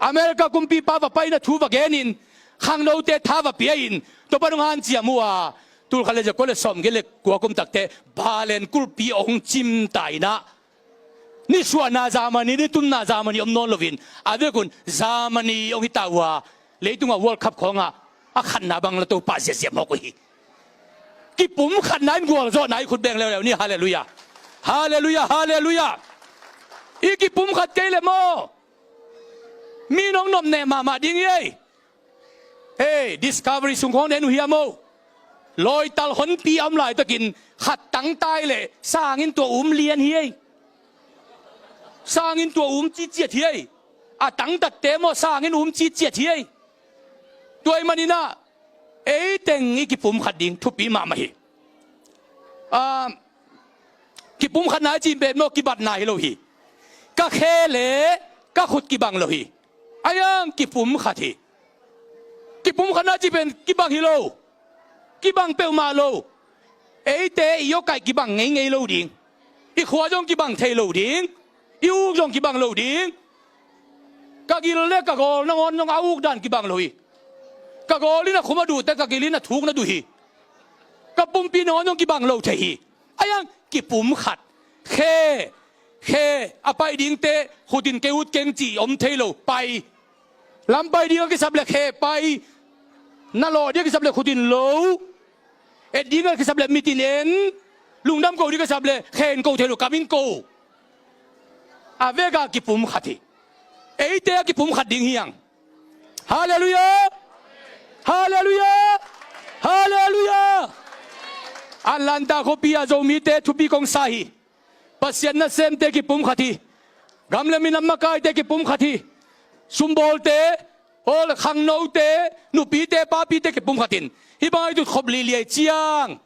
America kumpipa va paina thu va genin khangnote tha va pia-in tua pan hong hanciam uh a, tul khat le zakua le sawmgiat le kua kum takteh Berlin kulhpi hong cim ta in ah nisuahna Germany, nitumna Germany om nawn loin a vekun Germany hong hi ta uh a, leitungah World Cup khawngah a khatna bang la Topa ziahziah mawk uh hi. Kipumkhatna in gualzawhna i khut beng leuleu ni. Halleluiah. Halleluiah, halleluiah. I kipumkhat kei le maw, mi nong nopneh mahmah ding hi ei. Hei, Discovery sung khawng den uh hiam aw? Lawital honpi a om laitakin khat tangtai leh sangin tua um lian hi ei. Sangin tua um ciciat hi ei. A tangtatte maw sangin um ciciat hi ei. Tua ahih maninah eiteng i kipumkhat ding thupi mahmah hi. Ah, kipumkhatna i cih pen maw kibatna hi lo hi. Ka khe le ka khut kibang lo hi. Aiang kipumkhat hi. Kipumkhatna cih pen kibang hi lo. Kibang peuhmah lo. Eite i awkaih kibang ngeingei lo ding. I khua zong kibang thei lo ding. I uk zong kibang lo ding. Ka gil le ka gawl nangawn zong a uk dan kibang lo hi. Ka gawl in a khum a duh teh ka gil in a thuk na duh hi. Ka pumpi nangawn zong kibang lo thei hi. Aiang kipumkhat. Khe, khe, a pai dingte khut in kei ut keng cih om thei lo. Pai. Lam pai ding a kisap le khe pai. Na lawh ding a kisap le khut in lo. Et ding a kisap le mit in en. Lungdam ko ding a kisap le khe in ko thei lo, kam in ko. A vek a kipumkhat hi. Eite a kipumkhat ding hi hang. Halleluiah. Halleluiah. Halleluiah. Atlanta khuapi a Zomite thupi kong sa hi. Pasian nasemte kipumkhat hi. Gam le minam makaite kipumkhat hi. Sumbawlte, aw le khangnote, nupite, papite kipumkhat in hih bang a i tutkhop liliai ciang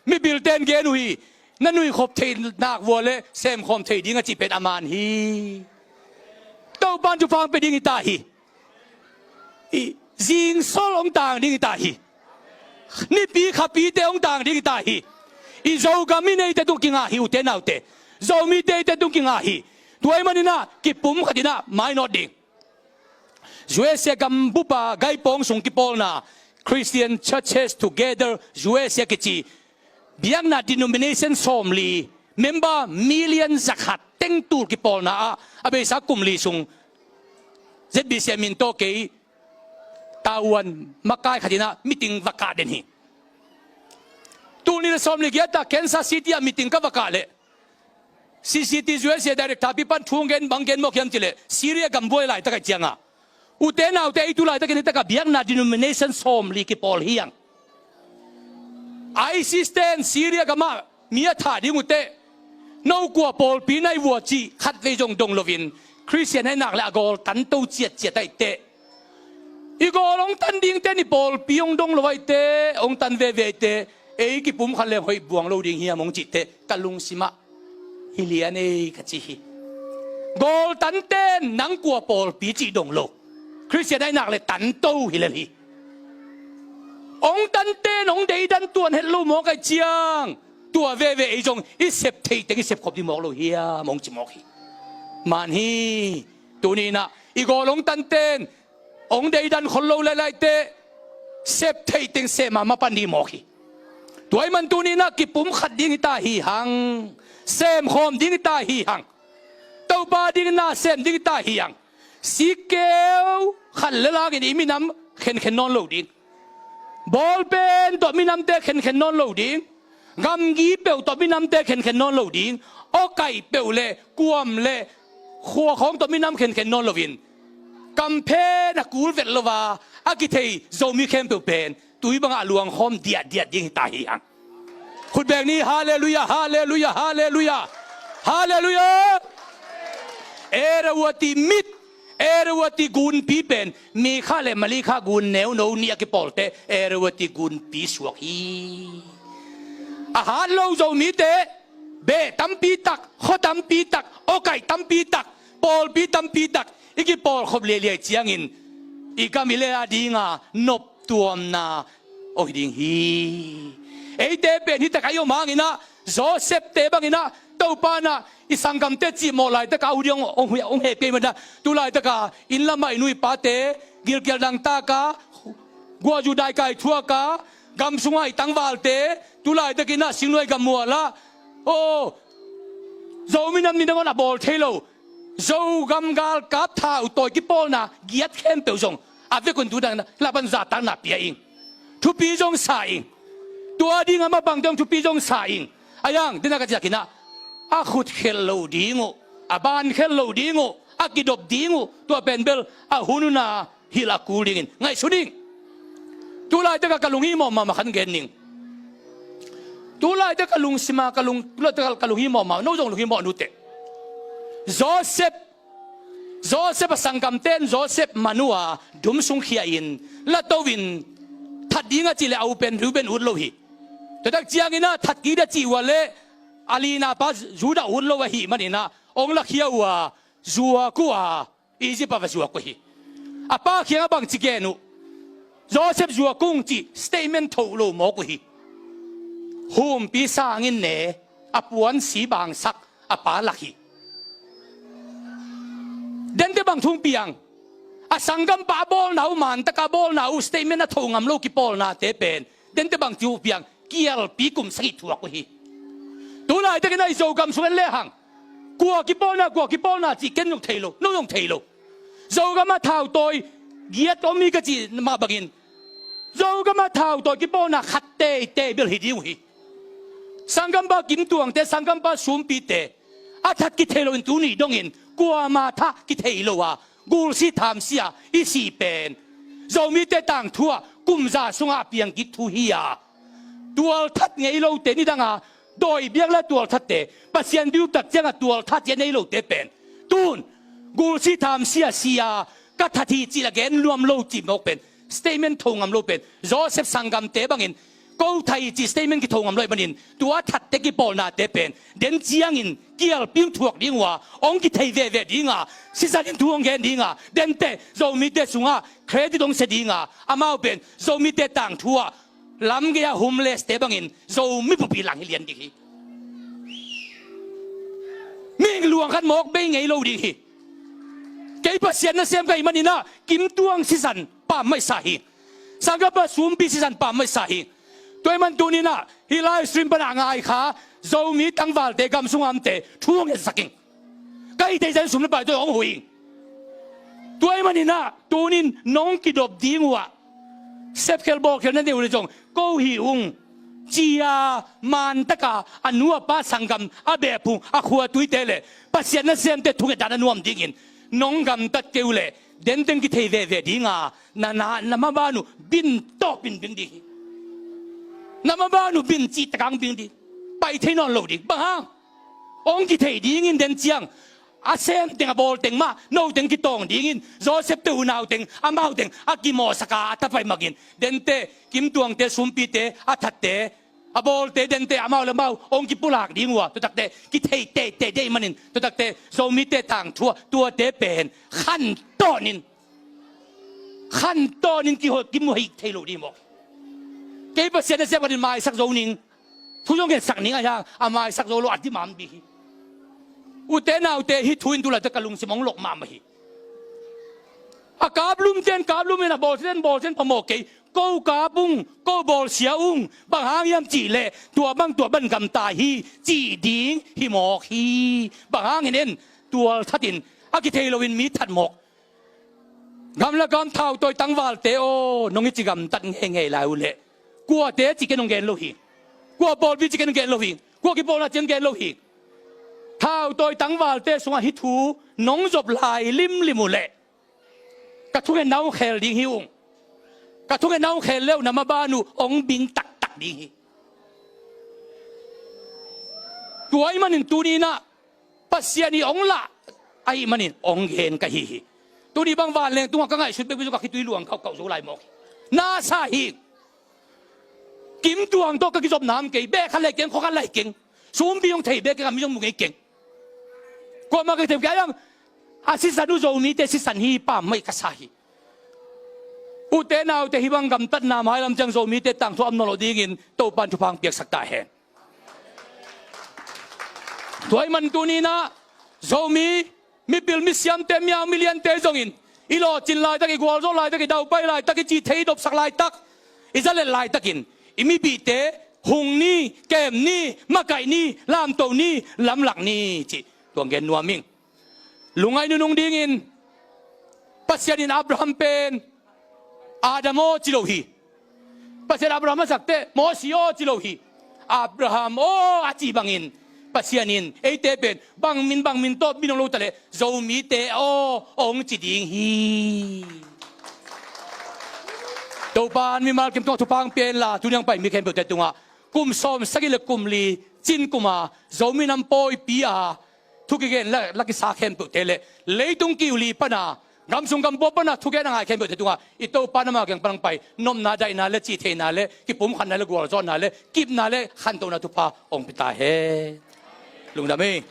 mipilte in gen uh hi. Na nuihkhop theih nak vua le semkhawm thei ding a cih pen a man hi. Topan thupha pia ding hi ta hi. I zingsol hong tang ding hi ta hi. Nipi khapite hong tang ding hi ta hi. I Zogam in eite tung kingah hi ute naute. Zomite eite tung kingah hi. Tua ahih maninah kipumkhat inah mainawt ding. U S A gambup a gaipawng sung kipawlna Christian Churches Together U S A kici biakna denomination sawmli member million zakhat teng tul kipawlna ah a beisa kum li sung Z B C a min tawh kei tavuan makai khat inah meeting va kah den hi. Tul nih le sawmli giat ah Kansas City ah meeting ka va kah leh C C T U S A director pi pan thu hong gen, bang gen mawk hiam cih leh, Syria gambuai laitak ahih ciangah, ute naute, ei tu laitakin hi takah biakna denomination sawmli kipawl hi hang. ISIS ten Syria gamah mi a thah ding uh teh, no kua pawlpi na hi uh a cih khatvei zong dong loin, Khristian ahih nak leh a gawl tanto ciatciat ahih teh, i gawl hong tan dingte, i pawlpi hong dong lo ahih teh, hong tan veve ahih teh, ei kipumkhat leng hoih buang lo ding hiam hong cih teh, ka lungsimah hi lian ei ka ci hi. Gawl tanten nang kua pawlpi cih dong lo. Khristian ahih nak leh tanto hi lel hi. Hong tanten hong deidan tuan het lo mawk ahih ciang, tua veve ei zong i sep theih teng i sep khop ding mawk lo hiam hong ci mawk hi. Man hi, tuni inah i gawl hong tanten hong deidan khol lo lel ahih teh, sep theih teng sep mahmah pan ding mawk hi. Tua ahih man tuni inah kipumkhat ding hi ta hi hang. Semkhawm ding hi ta hi hang. Topa ding na sem ding hi ta hi hang. Sikkeu khat le langin i minam khenkhen nawn lo ding. Bawlpen tawh minamte khenkhen nawn lo ding. Gamgi peuh tawh minamte khenkhen nawn lo ding. Awkaih peuh le kuam le khuakhawng tawh minam khenkhen nawn loin, kamphen a kul vet lo a, a kithei Zomi khempeuh pen tui bangah a luangkhawm diahdiah ding hi ta hi hang. Khut beng ni, halleluiah, halleluiah, halleluiah, halleluiah. Erawati mit, Erawati gunpi pen Mikha le Malikha gun neuno nih a kipawlte Erawati gunpi suak hi. A hat lo Zomite beh tampi tak, khua tampi tak, awkaih tampi tak, pawlpi tampi tak i kipawlkhop liailiai ciangin, i gam i lei a dinga noptuamna aw hi ding hi. Eite pen hi takah i om hanginah, Joseph-te banginah, Topa inah i sanggamte cihmawh laitakah a hu ding hong, hong, hong hehpih ahih manah, tu laitakah inn lamah i nu i pate gilkial dangtaka, guahzu daikai thuaka, gam sungah i tangvalte tu laitakinah singluai gam mualah, aw, Zomi nam ni nangawn a bawl thei lo, Zogam galkap thautawi kipawlna giat khempeuh zong a vekun tu dangin lah pan zahtakna pia ing. Thupi zong sa ing. Tua ding a mabangte zong thupi zong sa ing. A yang, dena ka ciakinah, a khut khelh lo ding uh, a ban khelh lo ding uh, a kidop ding uh, tua pen bel a hun una hilh a kul dingin ngaihsun ing. Tu laitakah ka lunghimawh mahmah khat gen ning. Tu laitakah ka lungsima, ka lung, tu laitakah ka lunghimawh mahmah, no zong lunghimawh nuteh. Joseph, Joseph a sanggamte in Joseph man uh a, dum sung khia in, lato in, that ding a cih leh a u pen Reuben ut lo hi. Tuatak cianginah that kik ding a cih uh a leh a lina pa Judah ut lo ahih maninah hong lakhia uh a, zuak uh a, Egypt ah va zuak uh hi. A pa kiangah bangci gen uh, Joseph zuak ung cih statement thoh lo mawk uh hi. Humpi sangin ne, a puan si bangsak a pa lak hi. Dente bang thu hong piang? A sanggampa a bawlna uh, mantaka a bawlna uh, statement a thoh ngam lo kipawlnate pen dente bang thu hong piang? Kialpi kum sagih thuak uh hi. Tu laitakin a i Zogam sung en lehang, kua kipawlna, kua kipawlna cih ken zong thei lo, no zong thei lo. Zogam a thautawi giat om hi ka cih mah bangin, Zogam a thautawi kipawlna khat teitei bel hi ding uh hi. Sanggampa Kim Tuangte, sanggampa Sumpite a that kithei loin tuni dongin kuama thah kithei lo a, gulsi thamsia i sih pen Zomite tangthu ah kum za sungah a piang kik thu hi a, tualthat ngei lote, nidanga dawi biakla tualthatte, Pasian biutak cianga tualthat zia nei lote pen tun gulsi thamsia si a, ka that hi cih la gen nuam lo cih mawk pen, statement tho ngam lo pen Joseph sanggamte bangin ko thah hi cih statement kitho ngam lo ahih manin, tua thatte kipawlnate pen den ciangin kialpi hong thuak ding uh a, hong kithei veve dinga, sisan in thu hong gen dinga, dente Zomite sungah credit hong sia dinga, amau pen Zomite tangthu ah lam gei-a homeless-te bangin Zomi pumpi lang hi lian ding hi. Mihing luang khat mawk bei ngei lo ding hi. Kei Pasian nasem ka hih maninah Kim Tuang sisan pammaih sa hi. Sanggampa Sumpi sisan pammaih sa hi. Tua ahih man tuninah hih live stream panah ngai kha Zomi tangvalte, gam sunga omte thu hong ngetsak ing. Ka hih theih zah in sum le pai tawh hong hu ing. Tua ahih maninah tunin nong kidop ding uh ah, sepkhel bawlkhel na neih uh leh zong ko hih ung. cia, mantaka a nu a pa sanggam a behphung a khua tuite le Pasian nasemte thungetdan a nuam dingin nong gamtat kei uh leh denteng kithei veve dinga, na, na, na maban uh bin tawpin bing ding hi. Na maban uh bin cihtakang bing ding. Pai thei nawn lo ding. Bang hang? Hong kithei dingin den ciang a sem teng a bawl teng mah no teng kitawng dingin Joseph te unau teng amau teng a kimawhsaka a tapai makin dente Kim Tuangte sumpite a thatte a bawlte dente amau le amau hong kipulak ding uh a tutakte kithei teitei deih manin tutakte Zomite tangthu a tuate pen khantawnin khantawnin kihot kimuhik thei lo ding mawk. Kei Pasian nasem khatin maisak zo ning. Thu zong gensak ning a hiang a maisak zo lo a dimam bik hi. Ute naute hih thu in tu laite ka lungsim hong lok mahmah hi. A kaplum ten kaplum in a bawlsia ten bawlsia in phamawh kei. Ko kap ung, ko bawlsia ung, bang hang hiam cihleh tua bang tua bang gamta hi cih ding hi mawk hi. Bang hang hinen tual thatin a kithei loin mi that mawk. Gamla gam thautawi tangvalte aw, nong i ci gamtat ngeingei lai uh leh kuate ci ken nong gen lo hi. Kua pawlpi ci ken nong gen lo hi. Kua kipawlna ci ken nong gen lo hi. Thautawi tangvalte sungah hih thu nong zop lai limlim uh leh ka thungetna hong khel ding hi ung. Ka thungetna hong khel leuh na maban uh hong bing taktak ding hi. Tua ahih manin tuni inah Pasian i hong lah ahih manin hong gen ka hi hi. Tuni bang vanleng tungah ka ngaihsut bekbek zong ka khitui luang kauhkauh zo lai mawk hi. Nasa hi. Kim Tuang tawh ka kizopna om kei. Beh khat lai keng, khua khat lai keng. Sumpi hong thei bek keng a mi zong mu ngei keng. Kuamah ka thei kei a hiang a sisan uh Zomite sisan hi pam mai ka sa hi. Ute naute hih bang gamtatna mailam ciang Zomite tangthu a om nawn lo dingin Topan thupha hong piaksak ta hen. Tua ahih man tuni inah Zomi mipil misiamte miau miliante zongin i lawhcin laitak i gualzawh laitak i daupai laitak i cihthei i dopsak laitak i zalet laitakin i mipihte hung ni, kem ni, makaih ni, lamto ni, lamlak ni cih tuang gen nuam ing. Lungngaih nunung dingin Pasian in Abraham pen Adam aw ci lo hi. Pasian Abraham a sakte Mosi aw ci lo hi. Abraham aw a cih bangin Pasian in eite pen bangmin bangmin tawh min hong lo taleh Zomite aw hong ci ding hi. Topan mimal kim tungah thupha hong pia inla tuni hong pai mi khempeuhte tungah kum sawm sagih le kum li cin kuma Zomi nam pawipi a thu kigen la, la kisa khempeuhte le leitung kiu li pana gamsung gampua pana thugen a ngai khempeuhte tungah i Topa nama kiang panang pai nopna daihna le cihtheihna le kipumkhatna le gualzawhna le kipna le khantohna thupha hong pia ta hen. Lungdam ei.